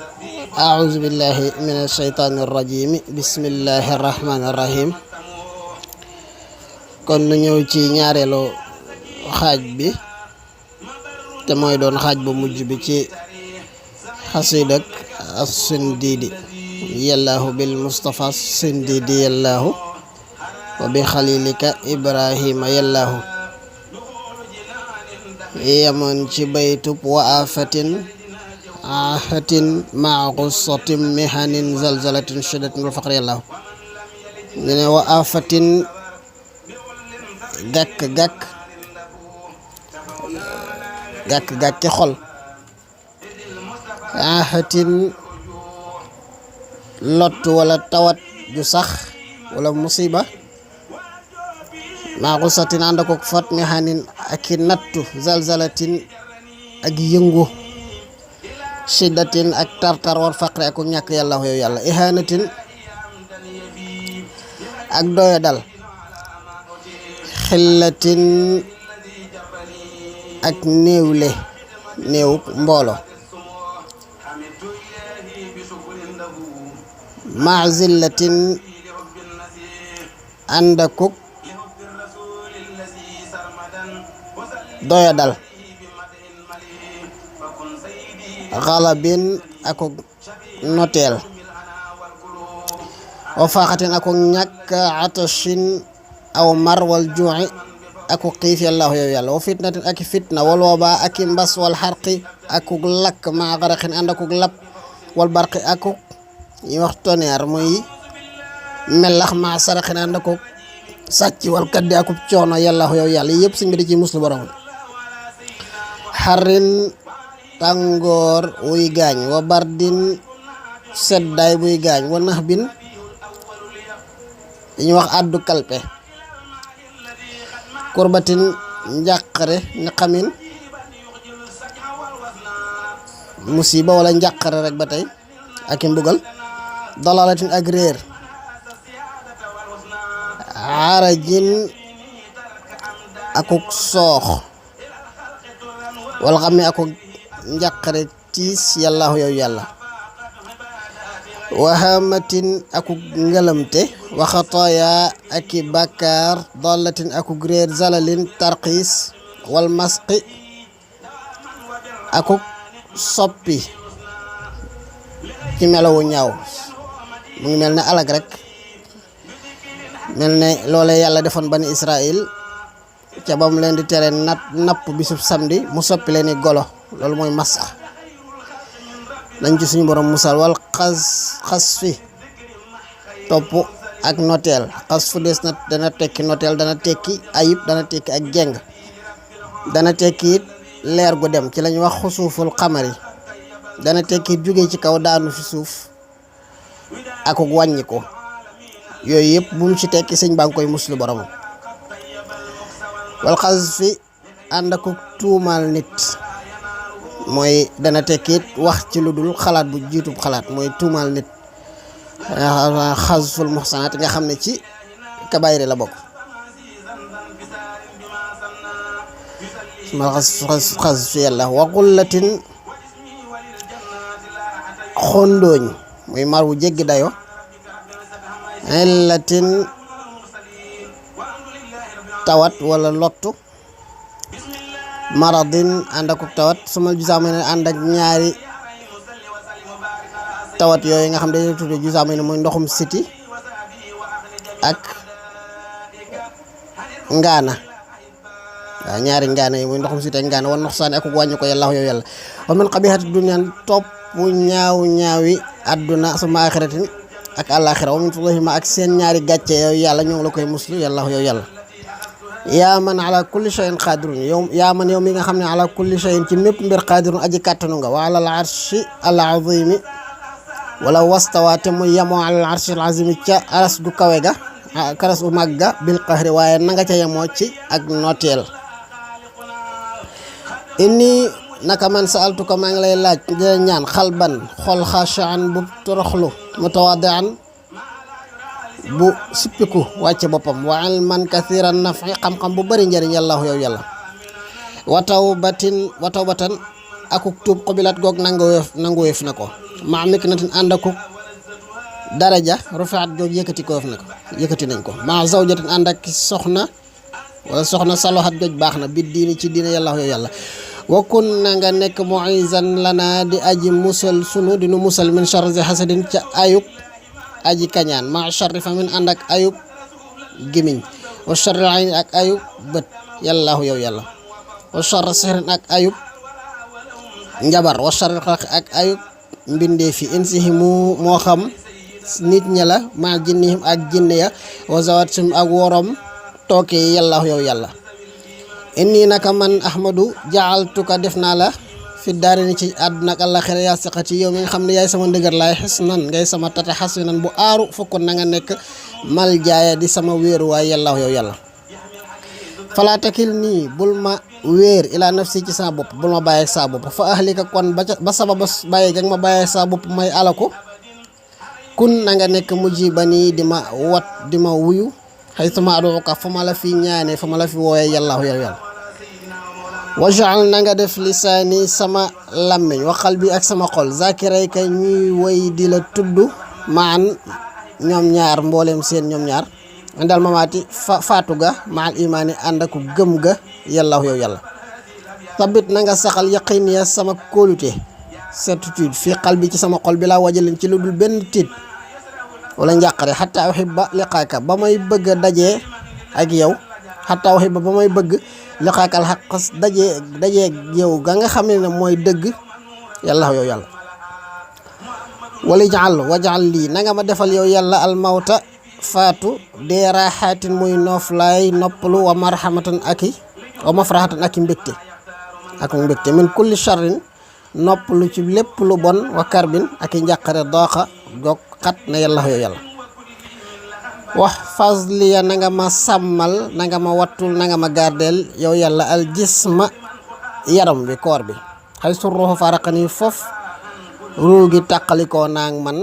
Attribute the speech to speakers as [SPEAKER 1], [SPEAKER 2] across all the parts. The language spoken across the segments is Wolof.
[SPEAKER 1] أعوذ بالله من الشيطان الرجيم بسم الله الرحمن الرحيم kon nu ñëw ci ñaareelu xaaj bi te mooy doon xaaj bu mujj bi ci xasidak as-Sindiidi yallaahu bil Mustafa as-Sindiidi yallaahu wa bi xalilika Ibrahima yallaahu yemoon ci baytub wa afatin maa qussatin mihanin zalzalatin shiddatin wal faqri yallaahu ñu ne wa afatin gàkk xol afatin lott wala tawat ju sax wala musiba maa qussatin ànd ak fat mihanin ak nattu zalzalatin ak yëngu shiddatin ak tartar wal faqri ak ñàkk yallaahu yow yàlla ihanatin ak doya dal xillatin ak néew mboolo maazillatin ànd akuk doya dal xalabin akuk noteel wa faaxatin akuk ñàkk atashin aw mar wal juuci aku xiif yallaahu yow yàlla wa fitnatin ak fitna wal waba ak mbas wal xarqi akuk lakk maa xaraxin ànd akuk lap wal barqi akuk ñuy wax tonnerre muy melax maa saraxin ànd akuk sàcc wal kaddi akuk coono yallaahu yow yàlla yëpp suñ bi di ci muslu borom xarin tàngoor wuy gaañ wa bardin seddaay buy gaañ wa nax bin dañuy wax àddu kalpe kurbatin njàqare ni xamin musiba wala njàqare rek ba tey ak i mbugal dalalatin ak réer arajin akuk soox wala xam ne akuk njàqare tiis yallaahu yow yàlla wahamatin akuk ngëlamte waxatooya aki bàkkaar dolatin akuk réer zalalin tarxiis wal masqi akuk soppi ci melowu ñaaw mu ngi mel ne alag rek mel ne loole yàlla defoon bani Israël ca ba mu leen di tere napp bisub samedi mu soppi leen ni golo loolu mooy masq nañ ci suñu borom musal wal xas fi topp ak noteel xas fu des na dana tekki noteel dana tekki ayib dana tekki ak jeng dana tekki it leer gu dem ci lañu wax xusuuful xamari dana tekki jóge ci kaw daanu fi suuf akuk wàññi ko yooyu yëpp bu mu ci tekki sëñ baa ngi koy muslu boromam wal xas fi ànd akuk tuumaal nit mooy dana tekkit wax ci lu dul xalaat bu jiitub xalaat mooy tuumaal nit xasful muhsanaat nga xam ne ci kabayri la bokk ma xas fi yàlla wa qullatin xondooñ muy mar wu jéggi dayo illatin tawat wala lottu maradin ànd ak tawat sumal jusaama ne ànd ak ñaari tawat yooyu nga xam ne dañuy tudde jusaama ne mooy ndoxum siti ak ngaana waaw ñaari ngaana yi mooy ndoxum siti ak ngaana wan ndox saani ak wàññi ko yàlla yow yàlla wa min qabihati dunyan topp ñaawi àdduna suma axiratin ak àllaaxira wa min fudhihima ak seen ñaari gàcce yow yàlla ñoo ngi la koy muslu yàlla yow yàlla yaa man ala kulli shay'in qadirun yow yaa man yow mi nga xam ne ala kulli shay'in ci mépp mbir qadirun aji kàttanu nga wa ala al arshi al azimi wala wastawaate muy yemoo ala al arshi al azimi ca aras gu kawe ga karas u mag ga bil qahri waaye na nga ca yemoo ci ak noteel inni naka man sa'altuka maa ngi lay laaj di ñaan xalban xol xashaan bu toroxlu mutawadi'an bu sippiku wàcce boppam wa ilman kathiran nafi xam-xam bu bari njëriñ yàllaahu yow yàlla wa tawbatan akuk tuub xubilat goog nanguweef na ko maa mik natin ànd akuk daraja rufaat goog yëkkati nañ ko maa zawjatin ànd ak soxna wala soxna saloxat goog baax na bi diini ci diine yàlla yow yàlla wakkun na nga nekk muizan lana di aji musal sunu dinu musal min sharri hasadin ca ayub aji kañaan ma sharri famin ànd ak ayub gimiñ wa sharri ayni ak ayub bët yàlla yow yàlla wa sharri sihrin ak ayub njabar wa sharri xalq ak ayub mbindee fi insihimu moo xam nit ña la ma jinnihim ak jinne ya wa zawat sim ak worom tooke yi yàlla yow yàlla inni naka man ahmadu jaaltuka def naa la fi daari ni ci àdduna ak àllaxira yaa siqati yow mi nga xam ne yaay sama ndëgër laay xis nan ngay sama tata xasinan bu aaru fokkoon na nga nekk mal jaaya di sama wéeruwaay yàlla yow yàlla falaa takil nii bul ma wéer ilaa nafsi ci sama bopp bul ma bàyyeeg saa bopp fa ahlika kon ba sababa bàyyi gag ma bàyyeeg saa bopp may alako kun na nga nekk mujiba nii di ma wat di ma wuyu xëy sama aduka fa ma la fi ñaane fa ma la fi wooyee yàlla yow yàlla wajaal na nga def lisaani sama làmmiñ wa qalbi ak sama xol zakiray ka ñuy woy di la tudd maan ñoom ñaar mbooleem seen ñoom ñaar ndal mamaati faatu ga maal imaani ànd ak gëm ga yàlla yow yàlla tabit na nga saxal yaqin ya sama kóolute certitude fii qalbi ci sama xol bi laa wajalin ci lu dul benn tiit wala njàqare xataa uhibba liqaaka ba may bëgg a dajee ak yow xataa uhibba ba may bëgg liqaaka al xaq dajee yow ga nga xam ne mooy dëgg yàlla yow yàlla wajal lii na nga ma defal yow yàlla al mawta faatu dee raaxaatin muy nooflaay noppalu wa marhamatan wa mafraxatan aki mbégte min kulli sharrin noppalu ci lépp lu bon wa karbin aki njàqare dooxa gog xat na yàlla yow yàlla wax fasliya na nga ma sàmmal na nga ma wattul na nga ma gardeel yow yàlla al jisma yaram bi koor bi xay surruxu faraqani foofu ruu gi tàqalikoo naag man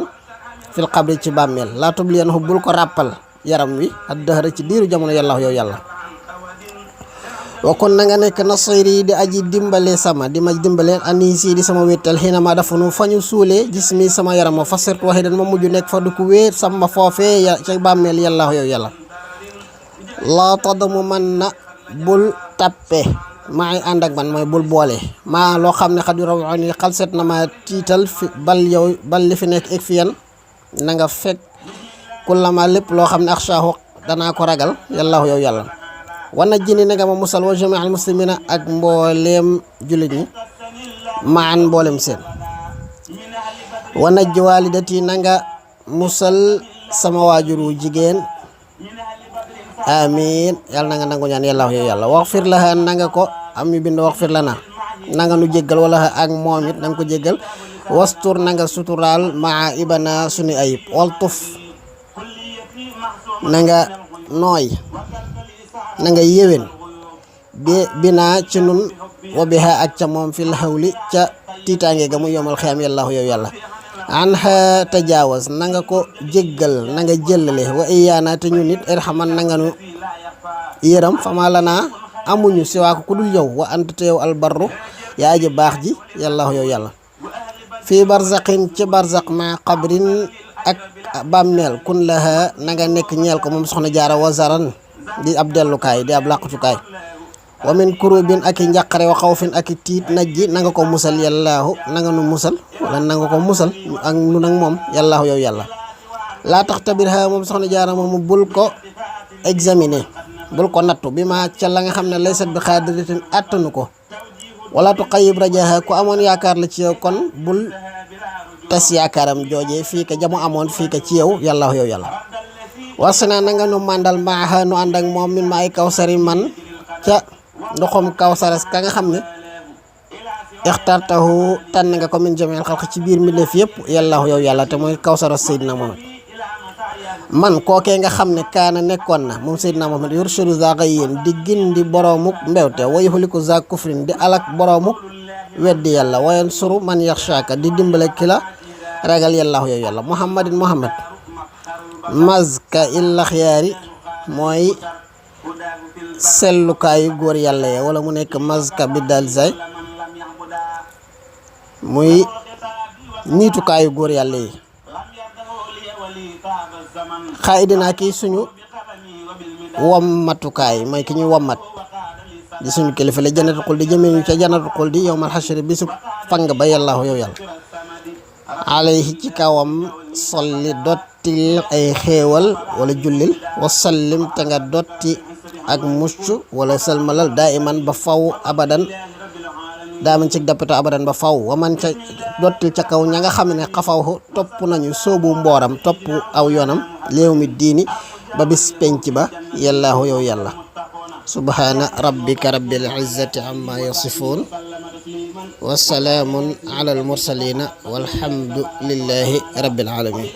[SPEAKER 1] fil xabri ci bàmmeel laa tubliyan bul ko ràppal yaram wi ak dëxëra ci diiru jamono yàlla yow yàlla wa kon na nga nekk nasiri di aji dimbale sama di ma dimbale anisi di sama wéttal xiina ma dafa nu fa ñu suulee gis mi sama yaram ma fasirtu waxidan ma mujj nekk fa du ko wéet sama foofee ca bàmmeel yàlla yow yàlla laa tadamu man na bul tappe maa ngi ànd ak man mooy bul boole maa loo xam ne xadu raw ni xalset na ma tiital fi bal li fi nekk ek fi yan na nga fekk kullama lépp loo xam ne axshaahu danaa ko ragal yàlla yow yàlla wana jini na nga ma musal wa jami al muslimina ak mbooleem jullit ñi maan mbooleem seen wana ji walidati na nga musal sama waajuru jigéen amin yàlla na nga nangu ñaan yàlla yow yàlla wax fir laha na nga ko am yu bind wax fir la na nga nu jéggal wala ak moom it na nga ko jéggal wastur na nga suturaal maa ibana sunu ayib wal tuf na nga nooy na nga yéwén binaa ci nun wa biha ak ca moom fil hawli ca tiitaange ga mu yomal xiyam yàlla yow yàlla an ha tajaawaz na nga ko jéggal na nga jëllale wa iyaana te ñu nit irhaman na nga nu yëram fama la naa amuñu si waa ko ku dul yow wa anta te yow albarru yaa aji baax ji yàlla yow yàlla fii barzaqin ci barzaq ma qabrin ak bàmmeel kun laha na nga nekk ñeel ko moom soxna jaara wazaran di ab dellukaay di ab làqutukaay wa min kurubin ak i njàqare wa xawfin ak i tiit najji na nga ko musal yàllaahu na nga nu musal wala na nga ko musal ak nu nag moom yàllaahu yow yàlla laa tax tabir ha moom soxna jaara moom bul ko examiner bul ko nattu bi ma ca la nga xam ne laysat bi xaadiratin attanu ko wala tu xayib rajaha ku amoon yaakaar la ci yow kon bul tas yaakaaram jooje fii ka jamu amoon fii ka ci yow yàllaahu yow yàlla wasana na nga nu màndal maaxa nu ànd ak moom min ma ay kawsari man ca ndoxum kawsaras ka nga xam ne ixtartahu tànn nga ko min jamil xalq ci biir mbindeef yëpp yàllaahu yow yàlla te mooy kawsaras Seydina Muhammad man kookee nga xam ne kaana nekkoon na moom Seydina Muhammad yurshidu za gayyin di gindi boroomuk mbewte wa yuhliku za kufrin di alak boroomuk weddi yàlla wa yansuru man yaxshaaka di dimbale ki la ragal yàllaahu yow yàlla muhammadin muhammad mazka illa xiyaari mooy sellukaayu góor yàlla ya wala mu nekk mazka bi dal say muy niitukaayu góor yàlla yi. xaayidinaa kii suñu wommatukaay mooy ki ñuy wommat di suñu kilifa la jannatul xuldi jëmee ñu ca jannatul xuldi yawmal xashri bisu fang ba yàllaahu yow yàlla. alayhi ci kawam solli dottil ay xéewal wala jullil wasallim te nga dotti ak mucc wala salmalal daa iman ba faw abadan daa man ci dappito abadan ba faw wa man ca dottil ca kaw ña nga xam ne xafaw topp nañu soobu mbooram topp aw yoonam léew mi diini ba bis penc ba yàllaahu yow yàlla. subhaana rabbika rabbil izzati amma yasifuun wa salaamun ala al mursalina walhamdu lillahi rabbil alamin.